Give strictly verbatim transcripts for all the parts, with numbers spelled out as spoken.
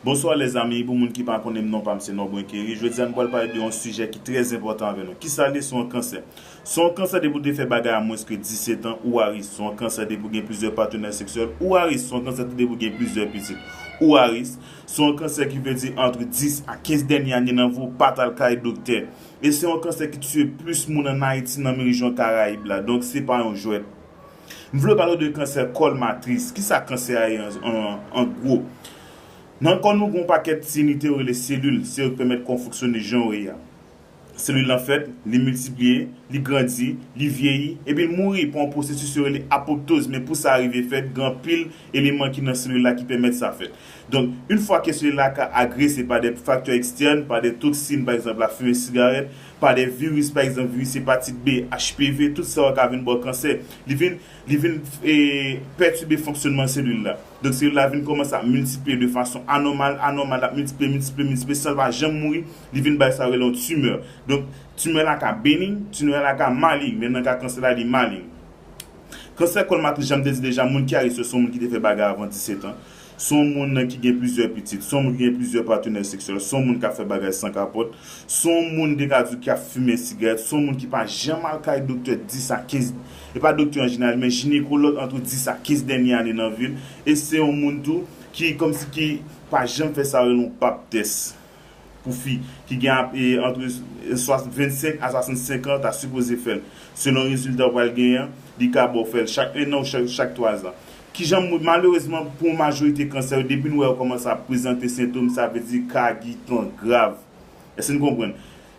Bonswa lèzanmi, pou moun ki pa konnen m, non pa m se Nobwen Kerry. Jodi a nou pral pale de yon sijè ki trè enpòtan avè nou. Kisa l ye? Se yon kansè. Se yon kansè depi w te fè bagay a mwens ke disèt an, ou a risk. Se yon kansè depi w gen plizyè patnè seksyèl, ou a risk. Se yon kansè depi w gen plizyè pitit, ou a risk. Se yon kansè ki vle di antre dis a kenz dènye ane nan vi w, pa t al kay doktè. E se yon kansè ki tiye plis moun ann Ayiti nan men rejyon Karayib la. Donk se pa yon jwèt. M vle pale w de kansè kòl matris. Kisa kansè a ye an, an, an gwo? Nan kò nou gen yon pakèt ti inite yo rele selil, se yo k pèmèt kò w fonksyone jan w ye a. Selil lan fèt, li miltipliye, li grandi, li vyeyi, epi l mouri pa yon pwosesis yo rele apoptoz, men pou sa rive fèt, gen anpil eleman ki nan selil la ki pèmèt sa fèt. Donk, yon fwa ke selil la ka agrese pa de faktè ekstèn, pa de toksin, pa egzanp, lafimen sigarèt, pa de viris, pa egzanp, viris epatit B, H P V, tout sa yo ka vin ba w kansè. Li vin, li vin e, pètibe fonksyonman selil la. Donk, selil la vin kòmanse ap miltipliye de fason anòmal, anòmal, ap miltipliye, miltipliye, miltipliye, san l pa janm mouri, li vin bay sa yo rele yon timè. Donk, timè la ka benig, timè la ka malig, men nan ka kansè la, li malig. Kansè kòl matris, jan m te di deja, moun ki a risk yo se yon moun ki te fè bagay avan disèt an, se yon moun ki gen plizyè pitit, se yon moun ki gen plizyè patnè seksyèl, se yon moun k ap fè bagay san kapòt, se yon moun te ka di w ki ap fimen sigarèt, se yon moun ki pa janm al kay doktè dis a kenz, e pa doktè an jeneral, men jinekològ antre dis a kenz dènye ane nan vi l, e se yon moun tou ki kòmsi ki pa janm fè sa yo rele yon pap tès. Pou fi ki gen ap- e, antre swa- vennsenk a swasannsenk an, ta sipoze fè l. Selon rezilta w pral genyen an, li ka ba w fè l chak en an ou chak, chak twa zan. Kijan m- malerezman, pou yon majorite kansè yo, depi n wè yo kòmanse ap prezante sentòm, sa vle di ka gentan grav. Èske n konprann?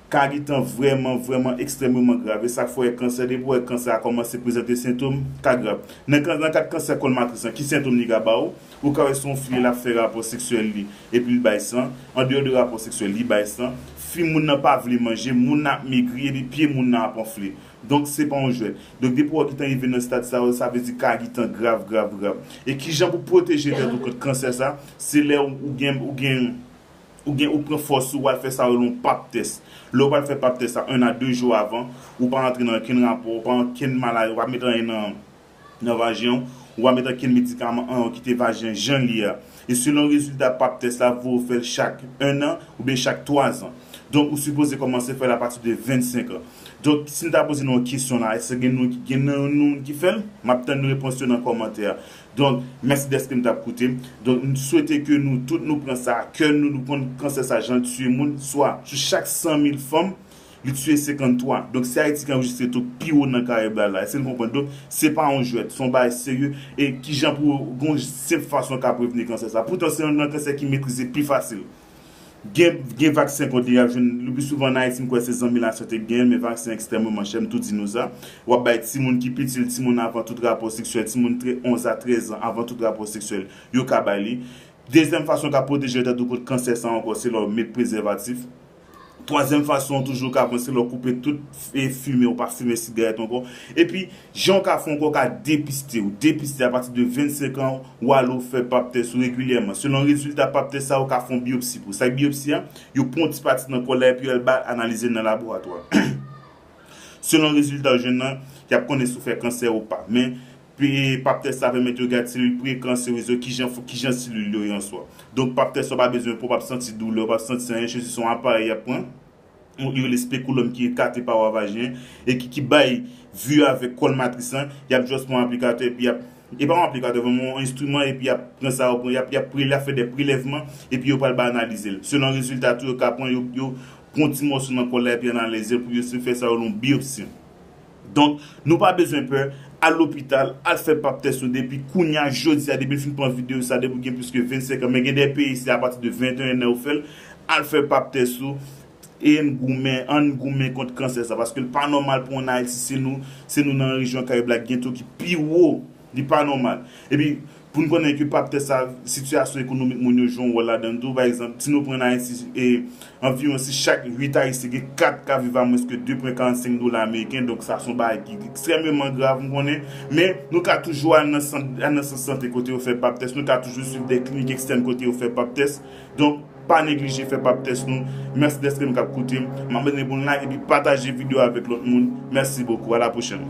Ka gentan vrèman, vrèman ekstrèmeman grav. E sa k fè w wè kansè, depi w wè kansè a kòmanse prezante sentòm, ka grav. Nan, kan- nan kad kansè kòl matris lan, ki sentòm li ka ba w? Ou ka wè se yon fi l ap fè rapò seksyèl li, epi l bay san. Andeyò de rapò seksyèl, li bay san. Fi moun nan pa vle manje, moun nan ap megri, epi pye moun nan ap anfle. Donk, se pa yon jwèt. Donk, depi w gentan rive nan stad sa yo, sa vle di ka gentan grav, grav, grav. E kijan pou pwoteje tèt ou kont kansè sa? Se lè ou, ou gen, ou gen, ou gen, ou pran fòs ou, w al fè sa yo rele yon pap tès. Lè w pral fè pap tès sa, en a de jou avan, ou pa antre nan okenn rapò, ou pa okenn maladi, ou pa met anyen nan, nan vajen w, ou pa met okenn medikaman anyen, ou kite vajen an jan l ye a. E selon rezilta pap tès la, vo w fè l chak en an oubyen chak twa zan. Donk, ou sipoze kòmanse fè l apati de vennsenk an. Donk, si m ta poze nou yon kesyon la, èske gen nou, gen nan nou ki fè l? M ap tann repons yo nan kòmantè a. Donk, mèsi dèske m t ap koute m. Donk, m swete ke nou tout nou pran sa a kè, nou, nou konn kansè sa jan l tiye moun, swa sou chak san mil fanm, li tiye senkanntwa. Donk, se Ayiti ki anrejistre tou pi wo nan Karayib la la. Èske n konprann? Donk, se pa yon jwèt, se yon bagay serye. E kijan pou gon senp fason ka prevni kansè sa? Poutan, se youn nan kansè ki metrize pi fasil. Gen, gen vaksen kont li, y ap jwenn li pi souvan ann Ayiti, m kwè se Zanmi Lasante ki genyen l, men vaksen ekstrèmeman chè, m tou di nou sa. W ap bay timoun ki piti l, timoun avan tout rapò seksyèl, timoun tre- onz a trèz an avan tout rapò seksyèl, yo ka bay li. Dezyèm fason w ka pwoteje tèt ou kont kansè sa ankò, se lè w met prezèvatif. Twazyèm fason w toujou ka pran, se lè w koupe tout f- e fimen, ou pa fimen sigarèt ankò. Epi, jan w ka fè ankò, w ka depiste w. Depiste apati de vennsenk an, w ale w fè pap tès ou regilyèman. Selon rezilta pap tès sa, ou ka fè yon biyopsi pou sa. Biyopsi a, yo pran yon ti pati nan kòl la epi yo al ba analize l nan laboratwa. Selon rezilta yo jwenn nan, y ap konnen si w fè kansè ou pa. Men, pi- pap tès sa pèmèt yo gade selil prekanserez yo, kijan, kijan selil yo ye an swa. Donk, pap tès sa w pa bezwen pran, w p ap santi doulè, w p ap santi anyen, se yon aparèy y ap pran. Yo rele speculum ki ekate pawa vajen e ki, ki bay vi avèk kòl matris lan, y ap just pran aplikatè epi y ap, e pa yon aplikatè, vrèman yon enstriman, epi y ap pran sa yo pran, y ap, y ap prele-, y ap fè de prelèvman, epi yo pral ba analize l. Selon rezilta tou yo ka pran, yo, yo pran ti mòso nan kòl la epi analize l pou yo fè sa yo yon biyopsi. Donk, nou pa bezwen pè, al lopital, al fè pap tès ou depi kounye a, jodi a, depi n fin pran videyo sa, depi w gen plis ke vennsenk an, men gen de peyi se apati de venteyen an yo fè l, al fè pap tès ou, e n goumen, ann goumen kont kansè sa, paske l pa nòmal pou ann Ayiti, se nou, se nou nan rejyon Karayib la ki gen to ki pi wo, li pa nòmal. Epi, pou n konnen ke pap tès sa, sitiyasyon ekonomik moun yo jwe yon wòl ladan l tou. Pa egzanp, si nou pran ann Ayiti, e, anviwon si chak uit Ayisyen gen kat k ap viv a mwens ke de pwen karannsenk dola ameriken, donk sa se yon bagay ki ekstrèmeman grav, m konnen, men nou ka toujou al nan sant, al nan sant sante kote yo fè pap tès, nou ka toujou swiv de klinik ekstèn kote yo fè pap tès. Donk, pa neglije fè pap tès nou. Mèsi dèske nou k ap koute m. M ap mande pou n like epi pataje videyo avèk lòt moun. Mèsi bokou. A la pwochèn.